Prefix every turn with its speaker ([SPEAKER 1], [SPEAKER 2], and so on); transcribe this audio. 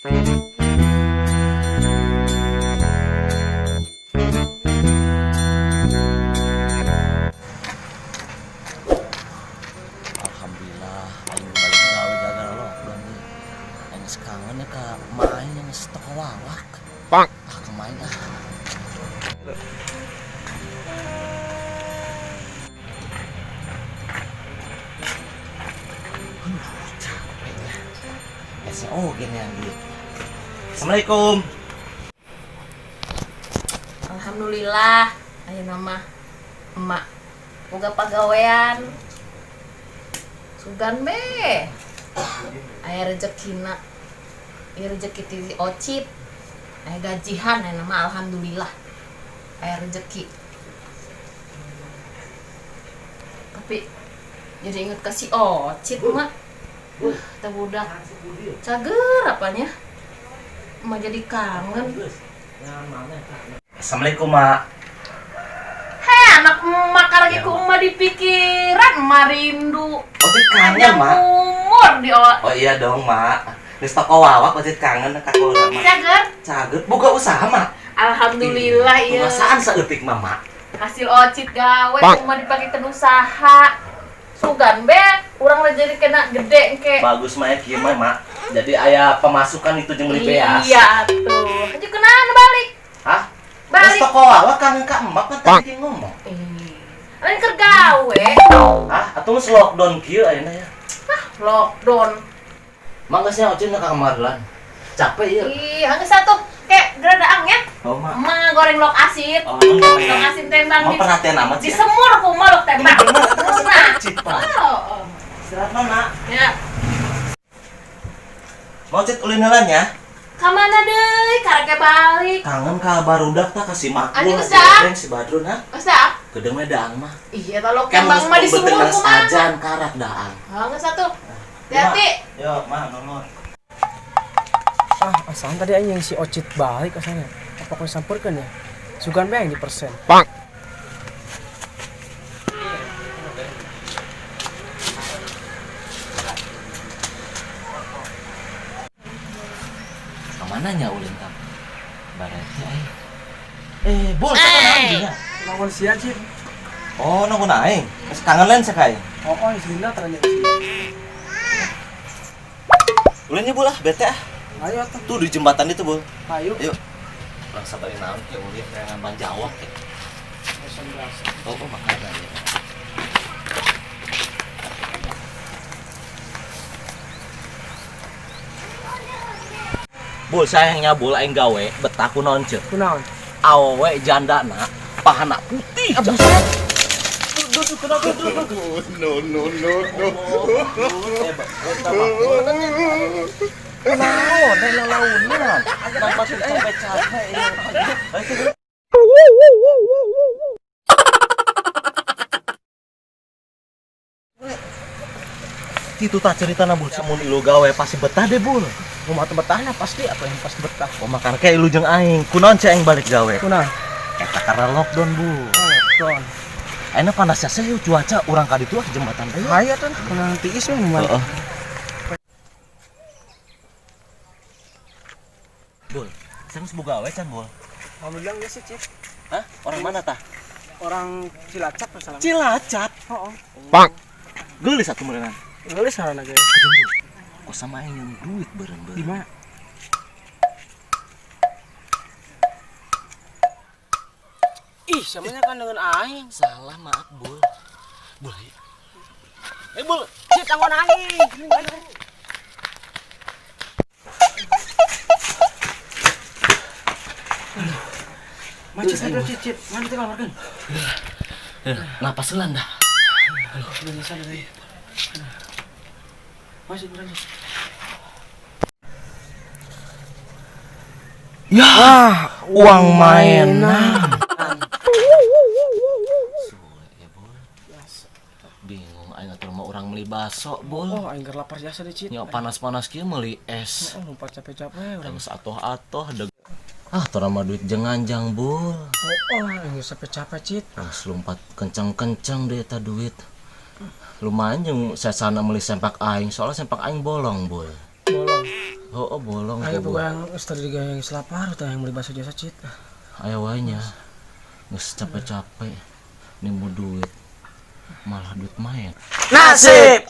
[SPEAKER 1] Alhamdulillah aing balik gawe gara-gara lockdown nih. Aing geus kangen ya ka main yang geus toko wawak.
[SPEAKER 2] Pak.
[SPEAKER 1] Ah, kemain ah. Aduh, capek ya. SEO gini yang duit. Assalamualaikum.
[SPEAKER 3] Alhamdulillah, ayeuna mah emak boga pagawean. Sugan be. Aya rezekina. Ieu rezeki ti Ocit. Aya gajihan ayeuna mah alhamdulillah. Aya rezeki. Tapi jadi inget ke si Ocit emak. Teh budak cager apanya. Emak jadi kangen.
[SPEAKER 1] Assalamualaikum, Mak.
[SPEAKER 3] Hei, anak emak lagi ku emak dipikiran, emak rindu.
[SPEAKER 1] Ocit kangen,
[SPEAKER 3] Panjang
[SPEAKER 1] Mak.
[SPEAKER 3] umur di
[SPEAKER 1] Oh iya dong, Mak. Geus toko wawak Ocit kangen ka keluarga, Mak.
[SPEAKER 3] Cager.
[SPEAKER 1] Cager boga usaha, Mak.
[SPEAKER 3] Alhamdulillah iya.
[SPEAKER 1] Penguasaan saeutik mah, Mak.
[SPEAKER 3] Hasil Ocit gawe emak dipakekeun usaha. Sugan be, urang rezeki kena gede engke.
[SPEAKER 1] Bagus mah ya kieu mah, Mak. Jadi aya pemasukan itu jeung beli beas.
[SPEAKER 3] Iya tuh. Haji kenaan balik.
[SPEAKER 1] Hah? Geus
[SPEAKER 3] Balik.
[SPEAKER 1] toko wawak kangen ka emak kan tadi dia ngomong.
[SPEAKER 3] Ih, lain keur gawe.
[SPEAKER 1] Hah? Atuh geus lockdown kieu ayeuna ya.
[SPEAKER 3] Lockdown.
[SPEAKER 1] Mak geus nya Ocit ka kamar lan. Capek ya.
[SPEAKER 3] Ih, anggeus atuh. Kek geradaang ya.
[SPEAKER 1] Oh, Mak.
[SPEAKER 3] Emak goreng lok asin.
[SPEAKER 1] Oh, emang
[SPEAKER 3] Lok asin tembang
[SPEAKER 1] Mau
[SPEAKER 3] di
[SPEAKER 1] perhatian amat sih.
[SPEAKER 3] disemur ku emak lok tembang.
[SPEAKER 1] Ini bener, itu
[SPEAKER 3] Nah.
[SPEAKER 1] Ocit, Pak.
[SPEAKER 3] Oh, oh.
[SPEAKER 1] Istirahat mana?
[SPEAKER 3] Ya.
[SPEAKER 1] Mau Cit ulin heula nya?
[SPEAKER 3] Ka mana deui? Karek balik.
[SPEAKER 1] Kangen ka barudak tah ka si Makbul,
[SPEAKER 3] Anjing,
[SPEAKER 1] si
[SPEAKER 3] geus
[SPEAKER 1] Edeng, si Badrun ha.
[SPEAKER 3] Geus dah.
[SPEAKER 1] Gedeng we daang mah.
[SPEAKER 3] Iya, ta lok
[SPEAKER 1] Kan
[SPEAKER 3] tembang mah disemur
[SPEAKER 1] geus
[SPEAKER 3] kumaha.
[SPEAKER 1] ajan karak daang.
[SPEAKER 3] Oh, geus atuh. Hati-hati.
[SPEAKER 1] Yo, mah nongol.
[SPEAKER 4] Ah, asalnya tadi aing yang si Ocit balik asalnya. Apa kau samperkeun ya? Sugan be aing di persen.
[SPEAKER 2] Pak.
[SPEAKER 1] Kamana nya ulin ka? Baretnya aing. Eh, bol, siapa naon dinya?
[SPEAKER 4] Lawan sia, Cit.
[SPEAKER 1] Oh, nunggu aing. Geus kangen lain sakai.
[SPEAKER 4] Oh, oh, si Linda ternyata.
[SPEAKER 1] Ulinnya bul ah, bete ah.
[SPEAKER 4] Ayo atuh.
[SPEAKER 1] Tuh di jembatan itu, Bul.
[SPEAKER 4] Ayo.
[SPEAKER 1] Yuk. Bangsa bari naon ke ulin kayak ngamban jawab ke. Oh, oh makanya ya. Bul, sayangnya bul aing gawe betah ku naon ceuk.
[SPEAKER 4] Kunaon?
[SPEAKER 1] Awewe jandana pahana putih.
[SPEAKER 4] Ah, buset.
[SPEAKER 2] No, no, no, no.
[SPEAKER 1] Kunaon, eh lalaunan. Nampak capek-capek ya. Itu tak cerita bul, semun ilu gawe pasti betah deh bul.
[SPEAKER 4] Rumah teu betahna pasti atau yang pasti betah.
[SPEAKER 1] Oh makan kayak ilu jeung aing. Kunaon cek aing balik gawe?
[SPEAKER 4] Kunaon?
[SPEAKER 1] Eta karena lockdown bul.
[SPEAKER 4] Oh, lockdown.
[SPEAKER 1] Ayeuna panasnya sih cuaca urang ka ditu ah jembatan teh.
[SPEAKER 4] Ayo tuh, kunaon tiis we mah.
[SPEAKER 1] Heeh. Bul, saya geus boga gawe can bul.
[SPEAKER 4] Alhamdulillah geus sih, Cit.
[SPEAKER 1] Hah? Orang mana tah?
[SPEAKER 4] Orang Cilacap salah.
[SPEAKER 1] Cilacap.
[SPEAKER 4] Heeh.
[SPEAKER 2] Pak.
[SPEAKER 1] Geulis atuh meureunana.
[SPEAKER 4] Geulis ngaranna ge.
[SPEAKER 1] Gedeng bul. Kok sama aing yang duit beureum-beureum.
[SPEAKER 4] Di mana? Ih, samanya kan dengan aing.
[SPEAKER 1] Salah, maaf, Bul. Bul, ayo. Eh, Bul.
[SPEAKER 4] Cit, tanggon aing. Macet ada Cit, Cit. Mana teh kamarkeun?
[SPEAKER 1] Napas heula dah.
[SPEAKER 4] Aduh, bisa deui. Masih berani.
[SPEAKER 1] Ya, uang mainan. Suwe ya, Bul. Bingung aing atuh mah urang meuli baso, Bul.
[SPEAKER 4] Oh, aing keur lapar jasa deh, Cit.
[SPEAKER 1] Nya panas-panas kieu meuli es.
[SPEAKER 4] Oh, lompat capek-capek urang.
[SPEAKER 1] Geus atoh-atoh deg. Ah, torah mah duit jeung nganjang, Bul.
[SPEAKER 4] Oh, aing geus capek-capek, Cit.
[SPEAKER 1] Geus lompat kenceng-kenceng deh eta duit. Lumayan jeung sesana meuli sempak aing, soalnya sempak aing bolong, Bul.
[SPEAKER 4] Bolong.
[SPEAKER 1] Oh, bolong
[SPEAKER 4] Ayo
[SPEAKER 1] tuh.
[SPEAKER 4] pokoknya geus tadi juga yang lapar tah yang beli bakso jasa cit.
[SPEAKER 1] Ayo wae nya. Geus capek-capek nimbu duit. Malah duit mayat.
[SPEAKER 4] Nasib.